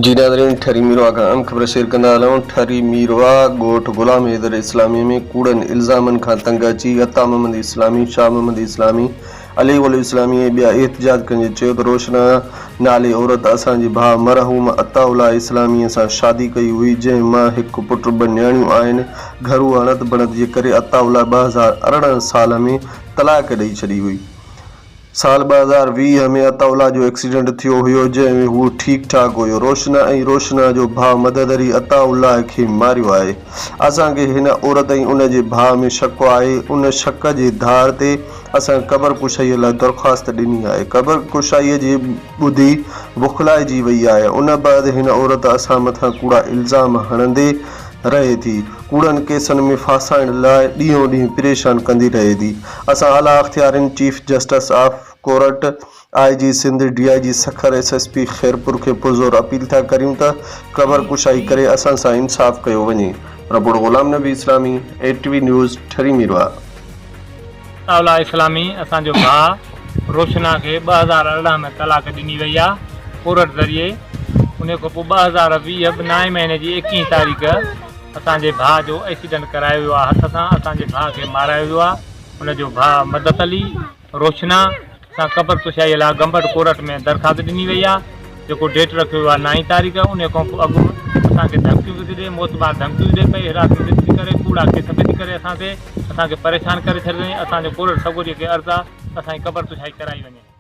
جي ناظرين ٺري ميرواھ کان اهم خبر شيئر ڪندا هلون ٺري ميرواھ ڳوٺ غلام حيدر اسلامي ۾ ڪوڙن الزامن کان تنگ اچي عطا محمد اسلامي، شاھ محمد اسلامي، علي گل اسلامي ۽ ٻيا احتجاج ڪندي چيو ته روشنا نالي عورت اسان جي ڀاء مرحوم عطا الله اسلامي سان شادي ڪئي هئي جنهن مان هڪ پٽ ٻه نياڻيون آهن گهرو اڻت بڻت جي ڪري عطا الله 2018 سال ۾ طلاق ڏئي ڇڏي هئي. سال 2020 ۾ عطاء الله جو ايڪسيڊنٽ ٿيو هيو جنهن ۾ هو ٺيڪ ٺاڪ هيو. روشنا ۽ روشنا جو ڀاء مدد علي عطاء الله کي ماريو آهي. اسان کي هن عورت ۽ ان جي ڀاء ۾ شڪ آهي. ان شڪ جي ڌار تي اسان قبر ڪشائيء لاء درخواست ڏني آهي. قبر ڪشائيء جي ٻڌي بخلائجي وئي آهي. ان بعد هن عورت اسان مٿان ڪوڙا الزام هڻندي رهي ٿي. ڪوڙن ڪيسن ۾ ڦاسائڻ لاء ڏينهون ڏينهن پريشان ڪندي رهي ٿي. اسان اعليٰ اختيارين chief justice of court, I G Sindh, D I G Sukkur, S S P Khairpur کي پرزور اپيل ٿا ڪريون ته قبر ڪشائي ڪري اسان سان انصاف ڪيو وڃي. رپورٽ غلام نبي اسلامي، اي ٽي وي نيوز، ٺري ميرواهه. عطاء اسلامي اسان جو ڀاء روشنا کي 2018 ۾ طلاق ڏني وئي آ ڪورٽ ذريعي انهي کان پوء 2020 به نائين مهيني جي ايڪيهين تاريخ اسان جي ڀاء جو ايڪسيڊنٽ ڪرايو ويو آ هٿ سان اسان جي ڀاء کي مارايو ويو آ ان جو ڀاء مدد علي روشنا سان قبر ڪشائي لاء گمبٽ ڪورٽ ۾ درخواست ڏني وئي آ جيڪو ڊيٽ رکيو ويو آ نائين تاريخ انهي کان پوء اڳ اسان کي ڌمڪيون به ٿي ڏي موتمار ڌمڪيون ڏي پئي هراسمينٽ ٿي ڪري ڪوڙا ڪيس به ٿي ڪري اسان تي اسان کي پريشان ڪري ڇڏيو اٿئين، اسان جو ڪورٽ سڳوري کي عرض آ ته اسان جي قبر ڪشائي ڪرائي وڃي.